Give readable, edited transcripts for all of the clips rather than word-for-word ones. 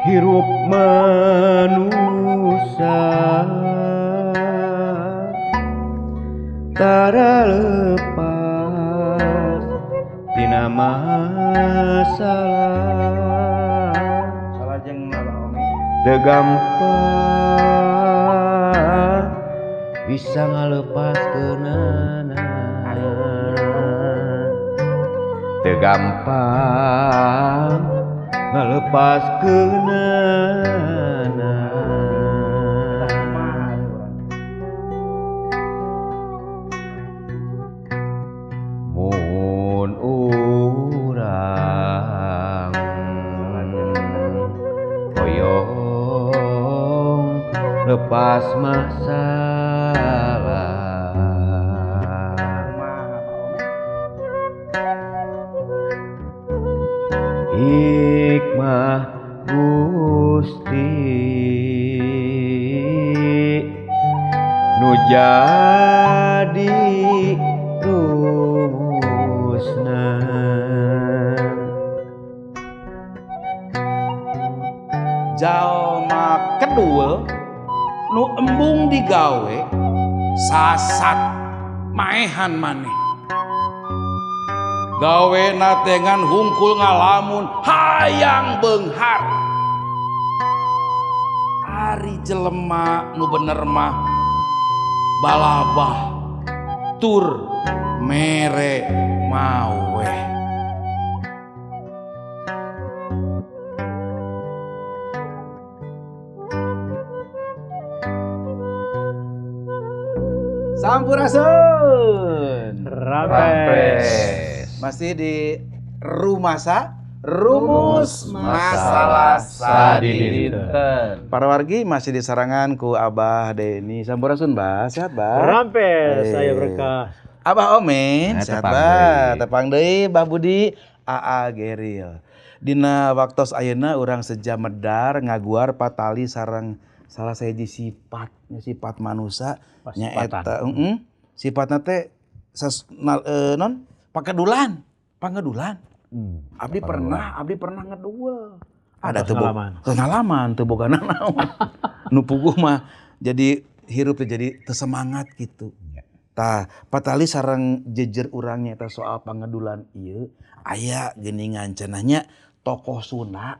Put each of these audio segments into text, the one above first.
Hirup manusia tara lepas tina masalah. Teu gampang bisa ngalepaskeunana. Teu gampang ngalepaskeunana. Mun urang hoyong lepas masalah, hikmah Gusti nu jadi rumusna. Jalma kedua nu embung digawe sasat maehan maneh. Gawe natengan hungkul ngalamun hayang beunghar. Ari jelema nu bener mah balabah tur mere maweh. Sampurasun. Rampes. Masih di Rumasa Rumus Masalah Sadinten. Para wargi masih di sarangan ku Abah Deni. Sampurasun, Bah. Sehat, Bah? Rampes, saya berkah. Abah Omen, sehat, Bah. Tepang deui, Bah Budi, Aa Geril. Dina waktos ayeuna urang sejam medar ngaguar patali sareng salah sahiji sifat, sifat manusa nyaeta sifatna teh non pakedulan, pangedulan. Abdi pernah ngedua. Ada tuh pengalaman tuh boga naon. Nu puguh mah jadi hirup teh jadi teu semangat gitu. Tah, patali sareng jejer urang nyaeta soal pangedulan ieu aya geuningan cenah nya tokoh Sunda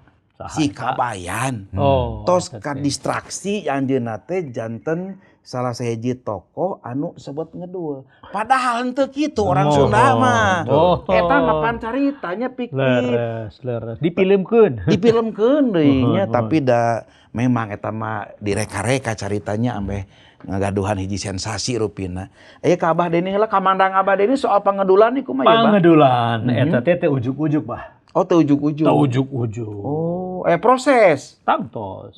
si Kabayan. Oh, tos kadistraksi anjeunna teh janten salah sahiji tokoh anu sebut ngedul. Padahal henteu kitu orang Sunda mah. Eta mah pan caritanya fiktif. Leres, leres. Dipilmkeun. Dipilmkeun deui nya, tapi da memang eta mah direka-reka caritanya ambeh ngagaduhan hiji sensasi rupina. Aya ka Abah Deni heula kamandang Abah Deni soal pangedulan ieu kumaha ya, Bah? Pangedulan eta teh teu ujug-ujug, Bah. Oh, teu ujug-ujug. Teu ujug-ujug. Oh, proses. Tangtos.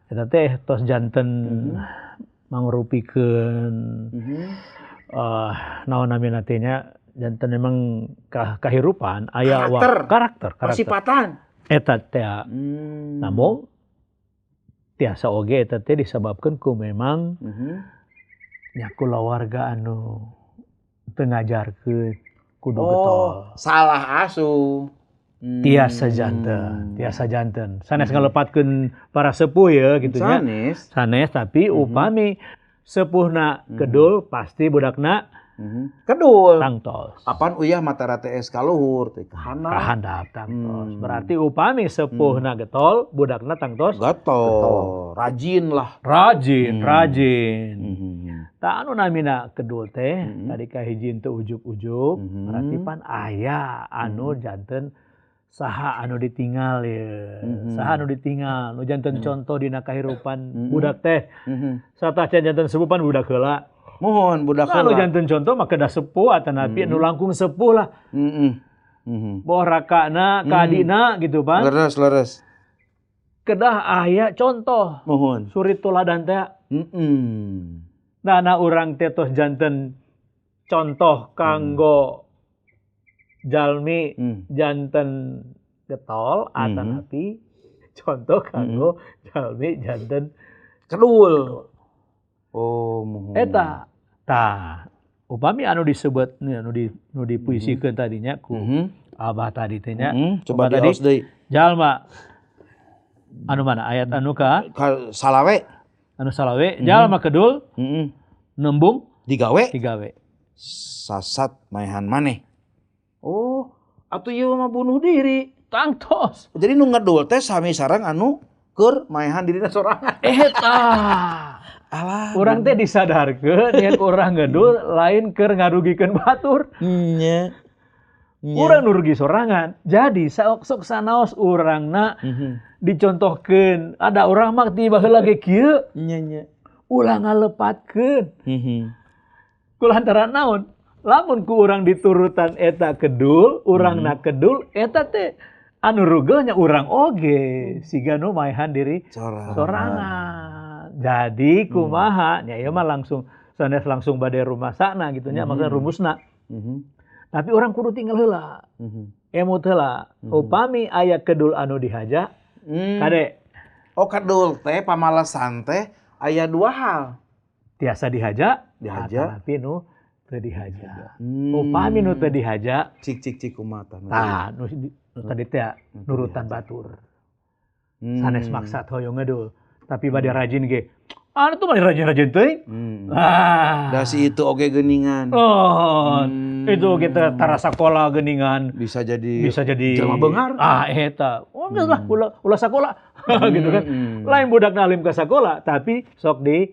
Eta teh tos janten mangrupikeun naon namina teh nya janten memang kahirupan aya karakter, pasipatan. Eta teh namun tiasa oge eta teh disebabkeun ku memang nya kulawarga anu teu ngajarkeun kudu getol. Salah asuh. Tiasa janten, tiasa janten. Sanes ngalepatkeun para sepuh ya gitu nya. Sanes. Sanes tapi upami sepuhna kedul pasti budakna kedul. Tangtos. Apan uyah mata TS kaluhur teh kahandap. Kahandap tangtos. Berarti upami sepuhna getol, budakna tangtos. Getol. Rajin lah. Rajin, rajin. Tah anu namina kedul teh tadi kahiji teu ujug-ujug, berarti pan aya anu janten saha anu ditinggal ya, saha anu ditinggal, nu janten contoh dina kahirupan budak teh, satah janten sepuh pan budak heula. Mohon budak heula. Nu janten contoh mah kedah sepuh atanapi nu langkung sepuh lah. Boh rakana, ka adina gitu pan. Leres, leres. Kedah aya contoh. Mohon. Suri toladan teh. Nah, na urang teh tos janten contoh kanggo jalmi janten getol atanapi contoh kanggo jalmi janten kedul. Oh, mohon. Eta tah upami anu disebut anu di nu dipuisikeun tadinya ku Abah tadi teh nya. Coba diaos deui. Jalma Anu mana ayat anu ka? Salawe. Anu salawe, jalma kedul. Nembung digawe. Digawe. Sasat maehan maneh. Oh, atuh ieu mah bunuh diri. Tangtos. Jadi nu ngedul teh sami sareng anu keur maehan dirina sorangan. Eta. Alah. Urang teh disadarkeun yen urang ngedul lain keur ngarugikeun batur. Nya. Urang nu rugi sorangan. Jadi sok sanaos urangna dicontohkeun. Ada urang mah ti baheula ge kieu. Nya nya. Ulah ngalepatkeun. Kulantaran naon? Lamun ku urang diturutan eta kedul, urangna kedul eta teh anu rugelnya urang oge siga nu maehan diri sorangan. Jadi kumaha nya ieu mah langsung sanes langsung bade rumasana gitu nya maksudna rumusna. Tapi orang kudu tinggal heula. Emut heula. Upami aya kedul anu dihaja kade. Oh kedul teh pamalasan teh aya dua hal. Tiasa dihaja, dihaja tapi nu teu dihaja. Upami nu teu dihaja cik cik cik kumaha tah. Tah nu tadi teh nurutan batur. Sanes maksad hoyong ngedul, tapi bade rajin ge. Anu tuh mah rajin-rajin teuing. Ah. Da si itu oge geuningan. Oh, itu kita tara sakola geuningan. Bisa jadi jelema beunghar. Ah eta. Oh geus lah ulah sakola gitu kan. Lain budak alim ka sakola tapi sok di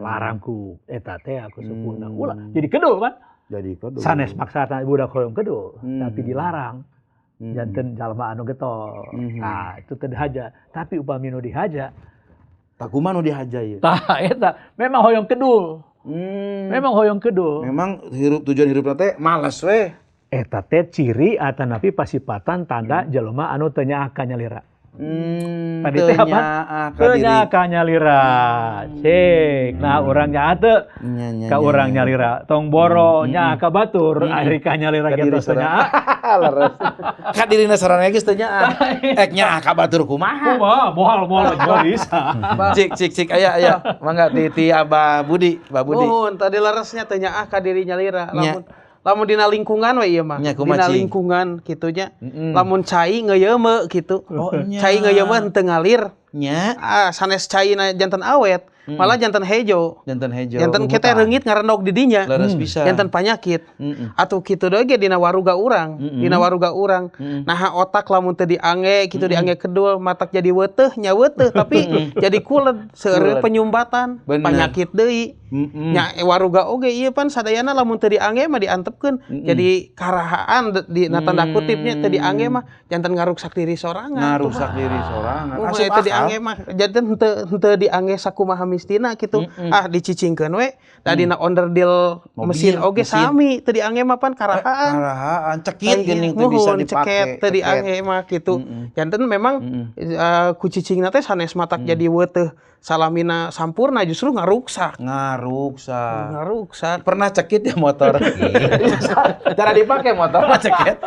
larang ku eta teh aku sepuhna. Ulah jadi kedul kan? Jadi kedul. Sanes maksa budak hoyong kedul, tapi dilarang. Janten jalma anu getol. Nah, itu teu dihaja. Tapi upami nu dihaja takumaha nu dihaja ieu? Tah eta memang hoyong kedul. Memang hoyong kedul. Memang hirup tujuan hirupna teh males we. Eta teh ciri atanapi pasipatan tanda jelema anu teu nyaah ka nyalira. Tadi teh apa? Teu nyaah ka nyalira. Cek. Nah, urang nyaah teu ka urang nyalira. Tong boro nyaah ka batur, ari ka nyalira ge teu nyaah. Leres. Ka dirina sorangan geus teu nyaah. Ek nyaah ka batur kumaha? Kumaha? Moal moal bisa. Cik cik cik aya aya. Mangga ti Abah Budi, Bah Budi. Nuhun, tadi leresnya teu nyaah ka diri nyalira. Lamun lamun dina lingkungan we ieu mah. Dina lingkungan kitu nya. Lamun cai ngeuyeumeu kitu. Oh, cai ngeuyeumeu henteu ngalir. Nya. Ah, sanes caina janten awet, malah janten hejo. Janten hejo. Janten kita reungit ngarendog di dinya. Leres pisan. Janten panyakit. Atuh kitu deui ge dina waruga urang, dina waruga urang. Naha otak lamun teu diangge kitu diangge kedul, matak jadi weuteuh nya weuteuh tapi jadi kuled seueur penyumbatan, penyakit deui. Nya waruga oge ieu pan sadayana lamun teu diangge mah diantepkeun jadi karahaan di na tanda kutipnya teu diangge mah janten ngaruksak diri sorangan. Ngaruksak diri sorangan. Asup teu diangge mah janten henteu diangge sakumaha mistina kitu. Ah dicicingkeun we da dina onderdil mesin oge sami teu diangge mah pan karahaan. Karahaan cekit geuning teu bisa dipake. Ceket teu diangge mah kitu. Janten memang ku cicingna teh sanes matak jadi weuteuh salamina sampurna justru ngaruksak. Ngaruksak. Ngaruksak. Pernah cekit ya motor? Cara dipakai motor mah cekit.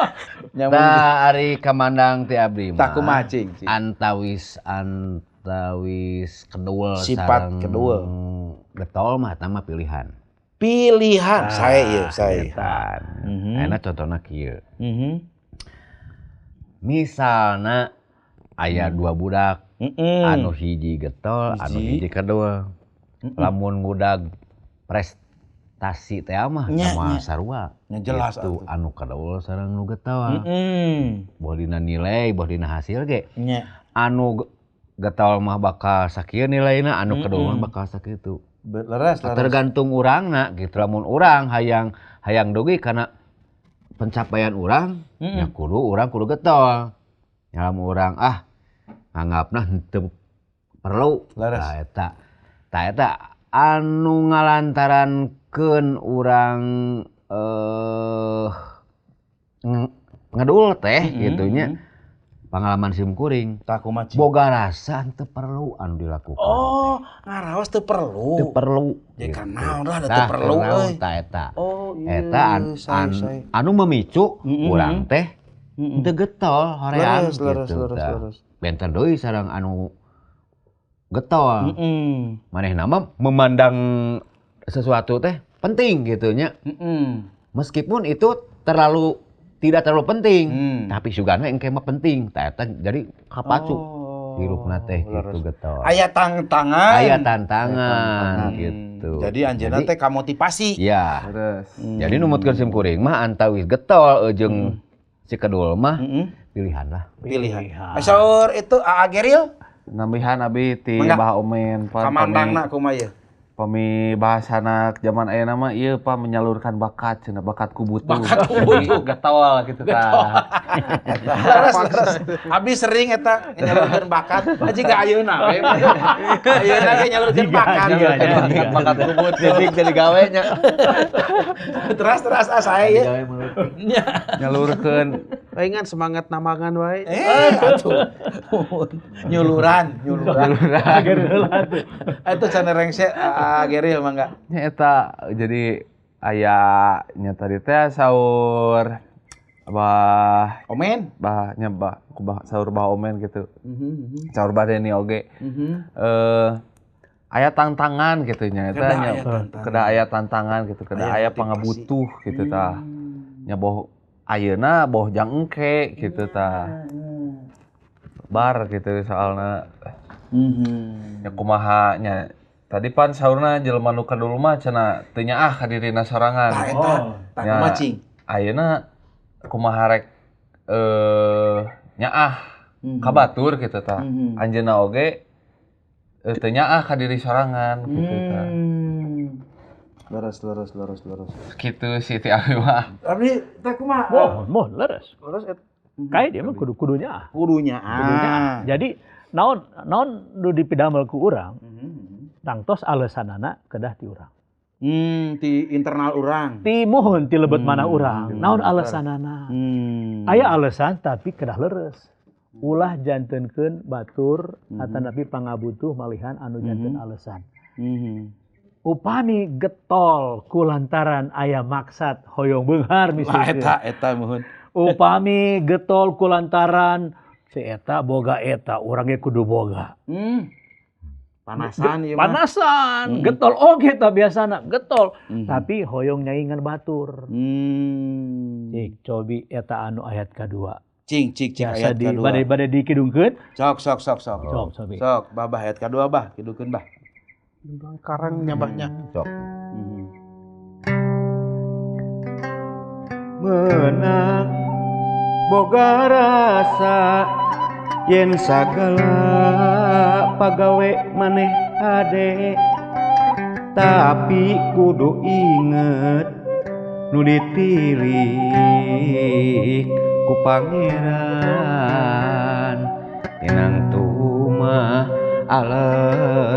Tah ari kamandang ti abdi mah. Tah kumaha cing? Antawis kedul sifat kedul. Getol mah eta mah pilihan. Pilihan saya ieu, saya. Enak contohna kieu. Misalna aya dua budak. Anu hiji getol, anu hiji kedul. Lamun ngudag prestasi teh mah sama sarua. Nya jelas atuh anu kedul sareng nu getol. Boh dina nilai, boh dina hasil ge. Anu getol mah bakal sakieu nilaina, anu kedul mah bakal sakitu. Leres, leres. Tergantung urangna gitu. Lamun urang hayang hayang dugi kana pencapaian urang, nya kudu urang kudu getol. Nya lamun urang ah anggapna henteu perlu. Tah eta. Tah eta anu ngalantarankeun urang ngedul teh gitu nya. Pengalaman sim kuring. Tah kumaha? Boga rasa henteu perlu anu dilakukan. Oh, ngaraos teu perlu. Teu perlu. Jadi kanaon lah teu perlu euy. Tah eta. Oh, iya. Eta anu memicu urang teh teu getol hoream gitu. Leres. Benten deui sareng anu getol. Manehna mah memandang sesuatu teh penting gitu nya. Meskipun itu terlalu tidak terlalu penting, tapi sugana engke mah penting. Tah eta jadi kapacu. Hirupna teh gitu getol. Aya tantangan. Aya tantangan gitu. Jadi anjeunna teh kamotivasi. Iya. Jadi numutkeun sim kuring mah antawis getol jeung si kedul mah pilihan lah. Pilihan. Saur itu Aa Geril? Nambihan abi ti Bah Omen. Kamandangna kumaha ieu? Pami bahasana zaman ayeuna mah ieu Pak menyalurkan bakat cenah bakat ku butuh. Bakat ku butuh. Getol kitu tah. Leres leres. Abi sering eta nyalurkeun bakat jiga ayeuna we. Ayeuna ge nyalurkeun bakat. Bakat ku butuh. Jadi gawe nya. Teras teras ah saya ieu. Nyalurkeun. Palingan semangat namangan wae. Atuh. Nyuluran, nyuluran. Itu cenah rengse Geril mangga. Nya eta jadi aya nya tadi teh saur Bah Omen, bah nya bah ku saur Bah Omen gitu. Saur Bah Deni oge. Aya tantangan gitu nya eta nya kedah aya tantangan gitu, kedah aya pangabutuh gitu tah. Nya boh ayeuna boh jang engke gitu tah. Bar gitu soalna. Nya kumaha nya tadi pan saurna jelema nu kadul mah cenah teu nyaah ka dirina sorangan. Tah eta, tah kumaha cing? Ayeuna kumaha rek nyaah ka batur gitu tah. Anjeunna oge teu nyaah ka diri sorangan gitu tah. Leres leres leres leres. Kitu sih ti abi mah. Abi teh kumaha? Mohon leres. Leres eta. Kae dia mah kudu nyaah. Kudu nyaah. Jadi naon naon nu dipidamel ku urang. Tangtos alesanana kedah ti urang. Ti internal urang. Ti muhun ti lebet mana urang. Naon alesanana. Aya alesan tapi kedah leres. Ulah jantenkeun batur atanapi pangabutuh malihan anu janten alesan. Upami getol kulantaran aya maksad hoyong beunghar misalnya. Eta eta muhun. Upami getol kulantaran si eta boga eta urang ge kudu boga. Panasan ieu mah. Panasan, getol oge tah biasana, getol. Tapi hoyong nyaingan batur. Cik cobi eta anu ayat kadua. Cing cik cik ayat kadua. Bade dikidungkeun. Sok sok sok sok. Sok cobi. Sok bah bah ayat kadua bah, kidungkeun bah. Karang nyabahnya. Sok. Menang boga rasa yen sagala pagawe maneh ade tapi kudu inget nu ditilik ku pangeran inang tumah alasanana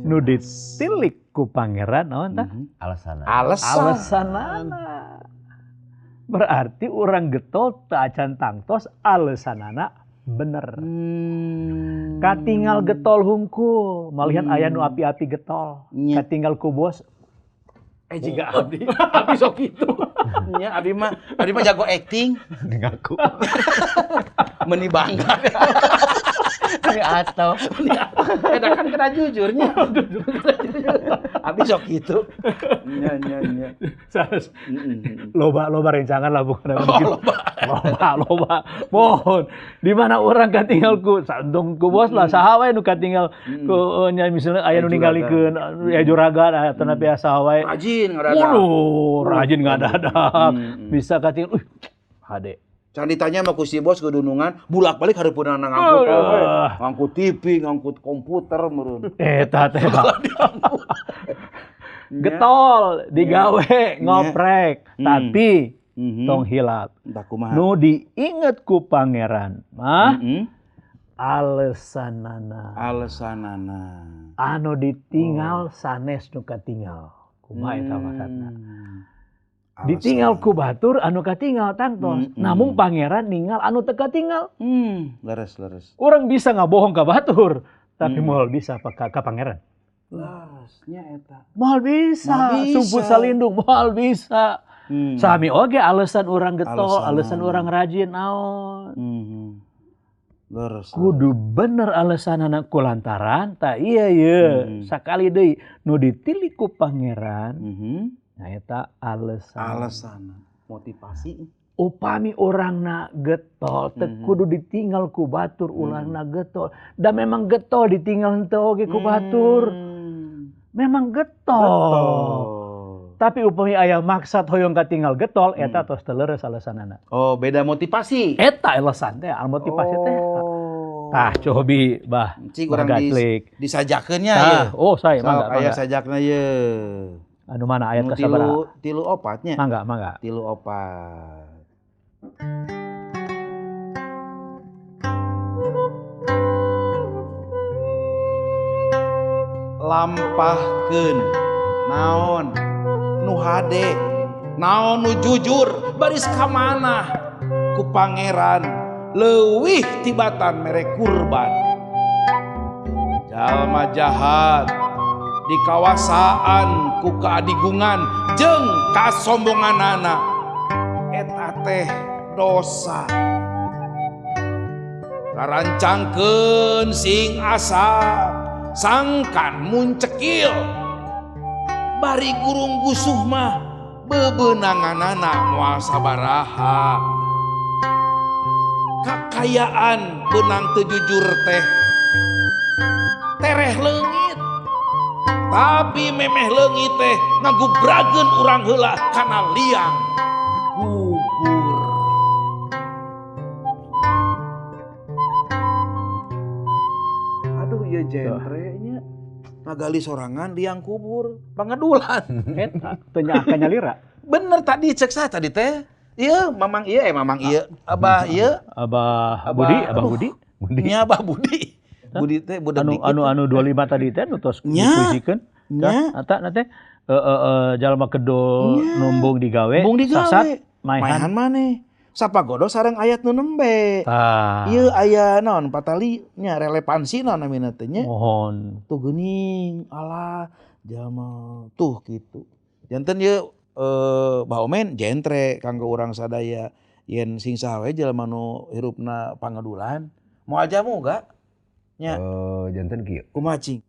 nu ditilik ku pangeran naon tah? Alasanana. Alasanana. Berarti orang getol teu acan tangtos alesanana bener. Katingal getol hungkul, malihan aya nu api-api getol. Katingal ku bos. Jiga abdi, abdi sok kitu. Nya abdi mah jago acting. Ngaku. Meni bangga. Atau eta kan kena jujurnya. Abdi sok kitu. Nya nya nya. Loba loba rencangan lah bukan begitu. Loba loba. Mohon di mana orang katinggal ku sandung ku bos lah saha wae nu katinggal ku nya misalnya aya nu ningalikeun ya juragan atau napi saha wae. Rajin ngadadak. Waduh, rajin ngadadak. Bisa katinggal hade. Can ditanya sama ku si bos kedunungan, bulak-balik hareupeunana ngangkut ngangkut TV, ngangkut komputer meureun. Eta teh. Getol, digawe, ngoprek, tapi tong hilap. Nu diinget ku pangeran mah alesanana. Alesanana. Anu ditinggal sanes nu katinggal. Kumaha eta maksudna? Ditinggal ku batur anu katinggal tangtos. Namun pangeran ninggal anu teu katinggal. Leres leres. Urang bisa ngabohong ka batur, tapi moal bisa ka pangeran. Leresnya eta. Moal bisa, sumput salindung moal bisa. Sami oge alasan urang getol, alasan urang rajin naon. Leres. Kudu bener alasanana kulantaran tah iya ye. Sakali deui nu ditilik ku pangeran. Nah eta alasan. Alasan. Motivasi. Upami urangna getol teu kudu ditinggal ku batur urangna getol. Da memang getol ditinggal henteu oge ku batur. Memang getol. Tapi upami aya maksad hoyong katinggal getol eta tos teu leres alasanana. Oh, beda motivasi. Eta alasan teh, motivasi teh. Tah cobi bah. Cik urang disajakeun nya ieu. Oh, saya mangga. Aya sajakna ieu. Anu mana ayat kasabaraha? 3 4 nya. Mangga, mangga. 3 4. Lampahkeun naon nu hade, naon nu jujur, baris ka mana ku pangeran leuwih tibatan mere kurban. Jalma jahat di kawasaan ku keadigungan jeung kasombonganana eta teh dosa. Rarancangkeun sing asap sangkan muncekil bari gurung gusuh mah bebenanganana moal sabaraha. Kakayaan benang teu jujur teh tereh leungit, tapi memeh leungit teh ngagubrageun urang heula kana liang kubur. Aduh ieu genre nya ngagali sorangan liang kubur pangedulan eta teu nyaah nyalira. Bener tadi cek saya tadi teh. Ieu mamang ieu mamang ieu abah ieu Abah Budi, Abah Budi. Nya Abah Budi. Budi teh budak dikit. Anu 25 tadi teh nu tos dipuisikeun. Nya eta na teh jalma kedul numbung digawe, sasat maehan maneh. Sapagodo sareng ayat nu nembe. Ieu aya naon patali nya relevansi naon namina teh nya. Mohon. Tuh geuning alah jalma tuh kitu. Janten ieu Bah Omen jentre kanggo urang sadaya yen sing saha we jalma nu hirupna pangedulan moal jamu ga nya. Janten kieu. Kumaha cing?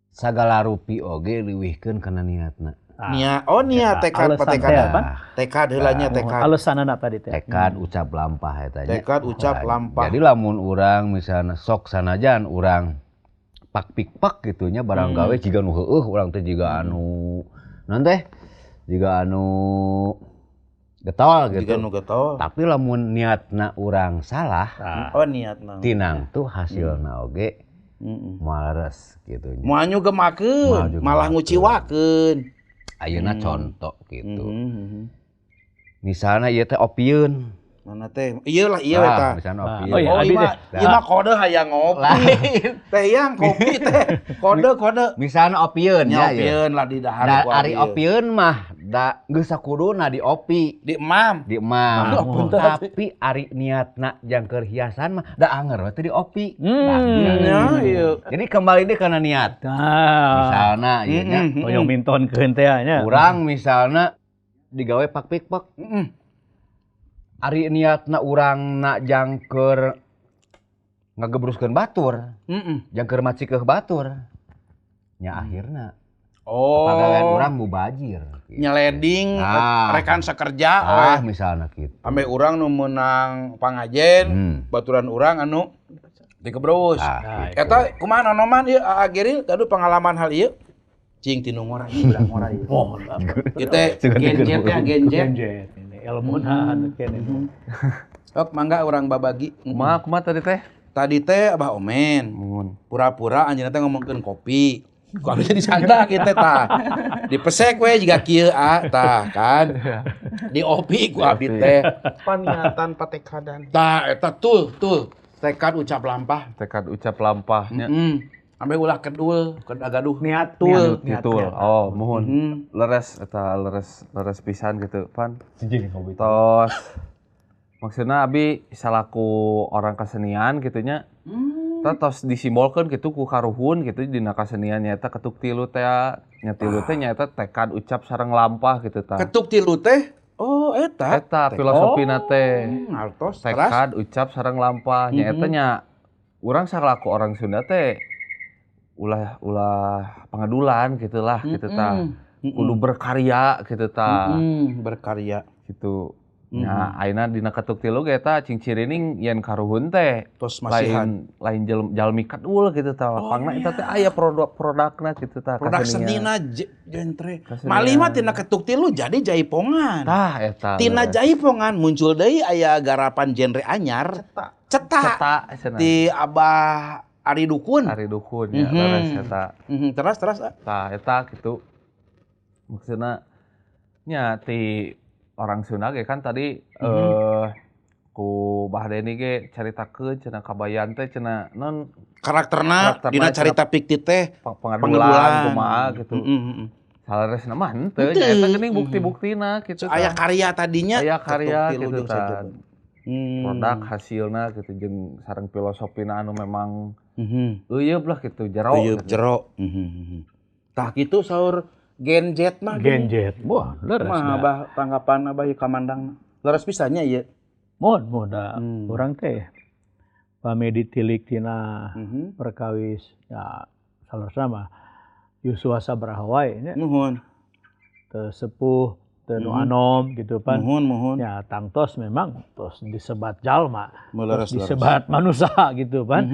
Sagala rupi oge leuwihkeun kana niatna. Nia, oh nia tekad patekad. Tekad heula nya tekad. Alasanana tadi teh. Tekad ucap lampah eta nya. Tekad ucap lampah. Jadi lamun urang misalna sok sanajan urang pak pikpak gitu nya barang gawe jiga nu heueuh urang teh jiga anu naon teh? Jiga anu getol gitu. Jiga nu getol. Tapi lamun niatna urang salah, oh niatna. Tinang tuh hasilna oge moal leres gitu nya. Moal nyugemakeun, malah nguciwakeun. Ayeuna contoh gitu. Misalnya ieu teh opieun. Mana teh? Ieu lah ieu eta. Misalnya opieun. Oh iya, oh, ieu mah kode hayang ngopi. Teh yang kopi teh. Kode-kode. Misalnya opieun ya. Opieun lah di dahar ku. Ari opieun mah da geus sakuduna di opi, di emam. Di emam. Tapi ari niatna jang keur hiasan mah da anger we teh di opi. Nah, ieu. Jadi kembali deui kana niat. Misalna ieu nya hoyong mintonkeun teh nya. Urang misalna digawe pak pikpak. Ari niatna urang na jangker ngagebruskeun batur, jangker macikeuh batur, nya akhirna pagawean urang mubajir. Gitu. Nyeleding rekan sekerja, misalna kitu. Ame urang nu meunang pangajen, baturan urang anu dikebrus. Gitu. Eta kumaha nonoman ieu Aa Geril gaduh pengalaman hal ieu? Cing tinu ngora ieu budak ngora ieu. Oh, ieu teh genjet ya genjet. Ilmu anu kene. Ok, mangga urang babagi. Kumaha kumaha tadi teh? Tadi teh Abah Omen. Pura-pura anjeunna teh ngomongkeun kopi. Ku abdi teh disandak ieu teh tah. Dipesek we jiga kieu ah tah kan. Diopi ku abdi teh. Paniatan patekadan. Tah eta tuh tuh. Tekad ucap lampah. Tekad ucap lampah nya. Ambe ulah kedul, gaduh niat tul. Niat. Oh, mohon. Leres eta leres pisan gitu, Pan. Tos. Maksudna abi salaku orang kesenian gitu nya. Tos disimbolkeun gitu ku karuhun gitu dina kasenian nyaeta ketuk tilu teh, nya tilu teh nyaeta tekad ucap sareng lampah gitu tah. Ketuk tilu teh? Oh, eta. Eta filosofina teh. Ngartos. Tekad ucap sareng lampah nyaeta nya urang salaku orang Sunda teh ulah ulah pangadulan gitulah gitu tah. Kudu berkarya gitu tah. Berkarya gitu. Nya ayeuna dina ketuk tilu ge eta cingcirining yen karuhun teh tos masihan lain lain jalmi kedul gitu tah. Lapangna eta teh aya produk-produkna gitu tah. Produk senina genre. Malih mah tina ketuk tilu jadi jaipongan. Tah eta. Tina jaipongan muncul deui aya garapan genre anyar. Cetak. Cetak ti Abah Ari Dukun. Ari Dukun ya leres eta. Terus terus. Tah eta gitu. Maksudna nya ti orang Sunda ge kan tadi ku Bah Deni ge caritakeun cenah Kabayan teh cenah non karakterna dina carita fikti teh pengadulan kumaha gitu. Saleresna mah henteu nya eta geuning bukti-buktina kitu. Aya karya tadinya aya karya kitu tah. Produk hasilna gitu jeung sareng filosofina anu memang euyeub lah gitu jero. Euyeub jero. Tah kitu saur Gen Z mah. Gen Z. Wah, leres. Mah abah tanggapan abah ieu kamandang. Leres pisannya ieu. Mun da urang teh pami ditilik tina perkawis ya saleresna mah yuswa sabaraha wae nya. Nuhun. Teu sepuh, teu nu anom gitu pan. Nuhun, muhun. Ya tangtos memang tos disebat jalma. Tos disebat manusia gitu pan.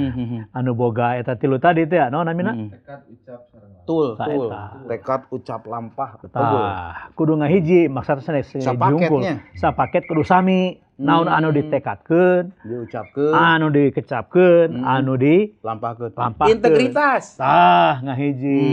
Anu boga eta tilu tadi teh naon namina? Tekad ucap sareng tul, tul. Tekad ucap lampah betul. Tah, kudu ngahiji maksudna sanes jungkul. Sapaket kudu sami. Naon anu ditekadkeun, diucapkeun, anu dikecapkeun, anu dilampahkeun. Integritas. Tah, ngahiji.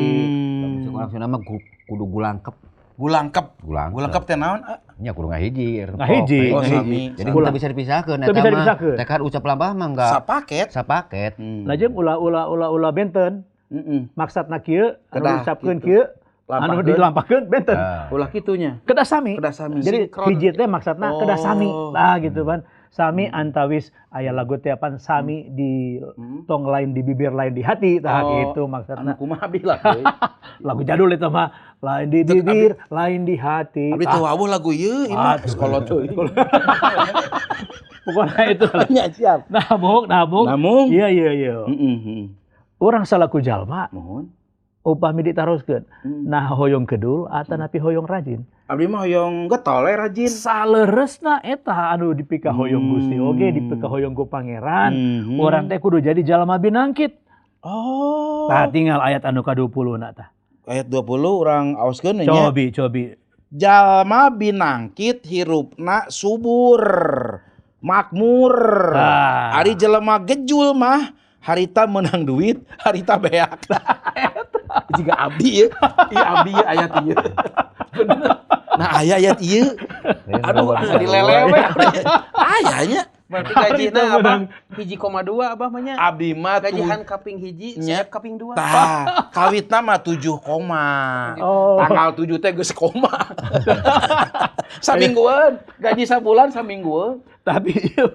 Lamun cek urang Sunda mah kudu gulangkep. Gulangkep. Gulangkep teh naon? Nya kudu ngahiji. Ngahiji. Oh, sami. Jadi teu bisa dipisahkeun eta mah. Tekad ucap lampah mah enggak. Sapaket. Sapaket. Lajeng ulah-ulah benten. Maksudna kieu, anu diucapkeun kieu, anu dilampahkeun benten. Ulah kitunya. Kedah sami. Kedah sami. Jadi hiji teh maksudna kedah sami. Tah gitu pan. Sami antawis aya lagu teh pan sami di tong lain di bibir lain di hati tah gitu maksudna. Anu kumaha abdi lagu. Lagu jadul eta mah lain di bibir, lain di hati. Abdi teu wawuh lagu ieu, ieu mah sekolah teuing. Pokoknya itu. Nya siap. Namung. Iya iya. Urang salaku jalma. Mohon. Upami ditaroskeun. Nah hoyong kedul atanapi hoyong rajin. Abdi mah hoyong getol we rajin. Saleresna eta anu dipika hoyong Gusti oge dipika hoyong ku Pangeran. Urang teh kudu jadi jalma binangkit. Oh. Tah tinggal ayat anu ka-20 na tah. Ayat 20 urang aoskeun nya. Cobi. Jalma binangkit hirupna subur, makmur. Ari jelema gejul mah harita menang duit, harita beak. Jika abdi ya, iya abdi ya ayat ieu. Bener. Nah aya ayat ieu. Aduh, asa dilelewe. Ayanya. Berarti gajina abah 1,2 abah mah nya. Abdi mah gajihan kaping hiji, siap kaping 2. Tah, kawitna mah 7, Oh. Tanggal 7 teh geus koma. Samingguan, gaji sabulan samingguan. Tapi ieu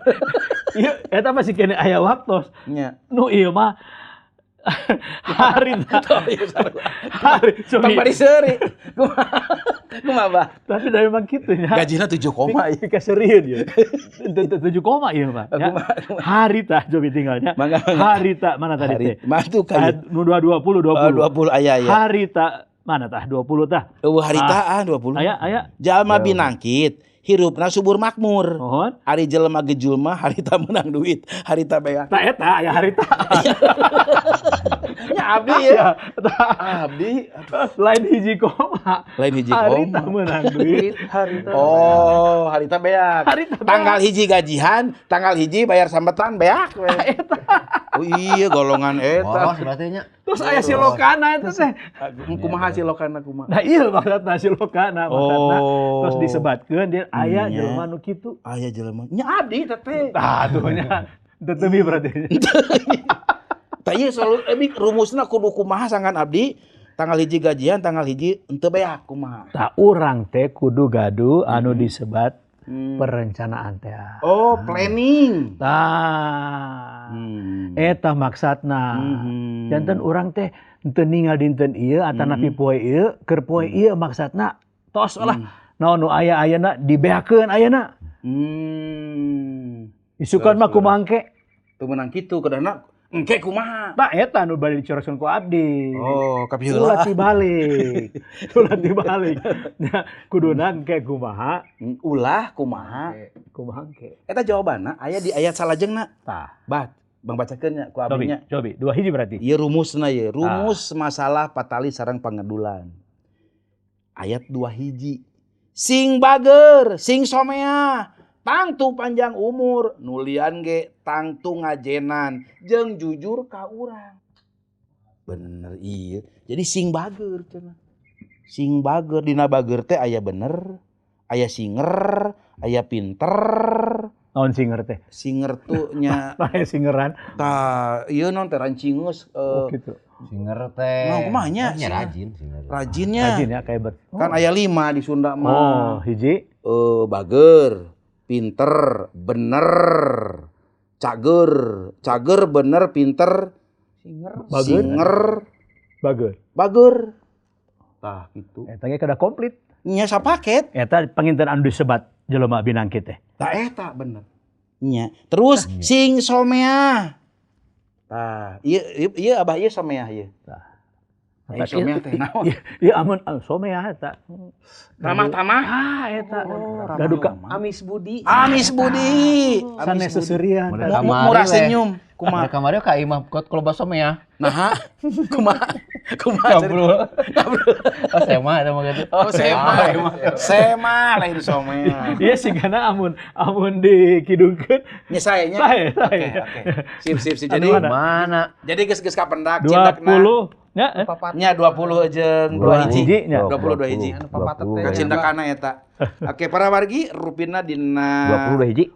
eta masih kene aya waktos. Nya. Nu ieu mah hari hari tong bari seuri. Kumaha Bah? Tapi da memang kitu nya. Gajina 7, ieu. Kaseurieun ieu. 7, ieu mah. Hari tah cobi tinggalnya. Hari tah mana tadi teh? Mah tuh kan. Nu 20 20. 20 aya aya. Hari tah mana tah 20 tah? Eueuh harita ah 20. Aya aya. Jalma binangkit hirupna subur makmur. Mohon. Ari jelema gejul mah harita menang duit, harita beak. Tah eta aya harita. Nya abdi ya. Abdi lain hiji koma. Lain hiji koma. Harita menang duit, harita. Oh, harita beak. Tanggal hiji gajihan, tanggal hiji bayar sambetan beak. Eta. Oh iya golongan eta. Boros berarti nya. Terus aya silokana eta teh. Kumaha silokana kumaha? Nah iya maksudna silokana maksudna. Terus disebatkeun dia aya jelema nu kitu. Aya jelema. Nya abdi teh. Tah atuh nya. Teu teubi berarti. Tah ieu selalu abi rumusna kudu kumaha sangkan abdi tanggal hiji gajian tanggal hiji henteu beak kumaha. Tah urang teh kudu gaduh anu disebat perencanaan teh. Oh, planning. Tah. Eta maksudna. Janten urang teh henteu ningal dinten ieu atanapi poe ieu, keur poe ieu maksudna tos lah. Naon nu aya ayeuna dibeakeun ayeuna. Isukan mah kumaha engke? Teu meunang kitu kedahna Engke kumaha? Tah eta nu bade dicoroskeun ku abdi. Oh, kapiheula. Ulah tibalik. Ulah tibalik. Nya kuduna engke kumaha? Ulah kumaha? Kumaha engke? Eta jawabanna aya di ayat salajengna. Tah. Bah, Bang bacakeun nya ku abdi nya. Cobi, 2 hiji berarti. Ieu rumusna ieu, rumus masalah patali sareng pangedulan. Ayat 2 hiji. Sing bager, sing somea, tangtu panjang umur, nulian ge tangtu ngajenan, jeung jujur ka urang. Bener iya. Jadi sing bager cenah. Sing bager dina bager teh aya bener, aya singer, aya pinter. Naon singer teh? Singer tuh nya aya singeran. Tah, ieu naon teh rancingeus oh, gitu. Singer teh. Nah, kumaha nya? Rajin singer. Rajinnya. Rajin ya kayak bet. Kan aya 5 di Sunda mah. Oh, hiji. Bager, pinter, bener, cager, cager, bener, pinter, singer, bager, singer, bager, bager. Tah gitu. Eta ge kada komplit. Nya sapaket. Eta panginten anu disebat jelema binangkit teh. Tah eta bener. Nya. Terus sing somea. Tah, ieu ieu abah ieu someah ieu. Tah. Ai someah teh naon? Ieu amun someah eta. Ramah-tamah. Ah eta. Gaduh ka Amis Budi. Amis Budi. Sanes seserian. Murah senyum. Kumaha? Kamari ka imah kot kalau someah. Naha? Kumaha? Kumaha? Kabrul. Oh sema eta mah gitu. Oh sema. Sema lain someah. Iya sigana amun amun dikidungkeun. Nya sae nya. Sae. Oke, oke. Sip sip sip. Jadi mana? Jadi geus-geus kapendak cindakna. 20 nya nya 20 jeung 2 hiji. 22 hiji. Kacindakana eta. Oke, para wargi rupina dina 22 hiji.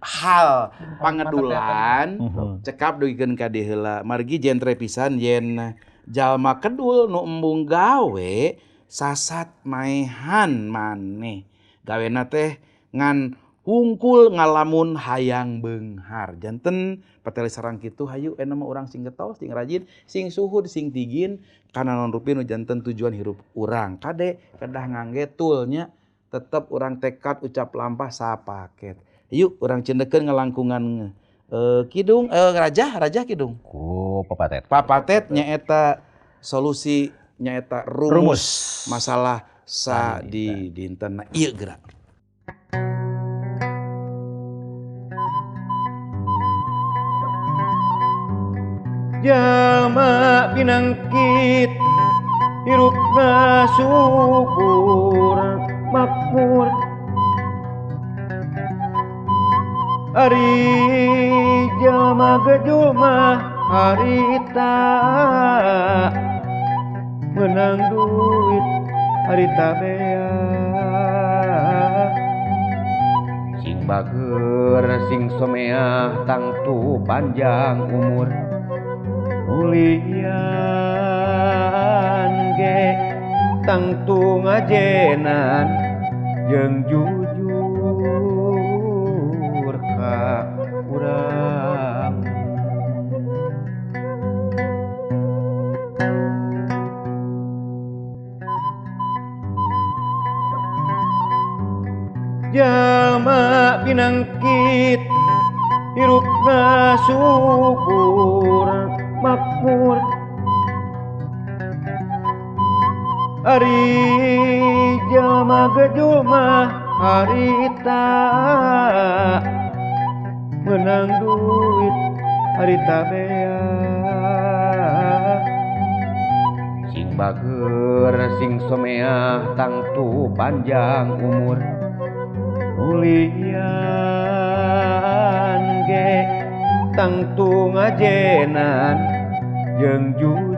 Hal pangedulan cekap dugikeun ka dieu heula. Margi jentre pisan yen jalma kedul nu embung gawe sasat maehan maneh. Gawena teh ngan hungkul ngalamun hayang beunghar. Janten patali sarang kitu hayu ena mah urang sing getol, sing rajin, sing suhud, sing tigin kana naon rupi nu janten tujuan hirup urang. Kade kedah ngangge toolnya tetep urang tekad ucap lampah sapaket. Yuk urang cendekeun ngalangkungan kidung raja kidung. Ku papatet. Papatet nyaeta solusi nyaeta rumus masalah sa di dinten ieu gerak. Jalma binangkit hirupna subur makmur. Ari jalma gejul mah harita menang duit harita beak. Sing bager sing someah tangtu panjang umur. Ulian ge tangtu ngajenan jeung jujur ka urang. Jalma binangkit hirupna subur makmur. Ari jalma gejul mah harita menang duit harita beak. Sing bager sing someah tangtu panjang umur. Ulian ge tangtu ngajenan jeung jujur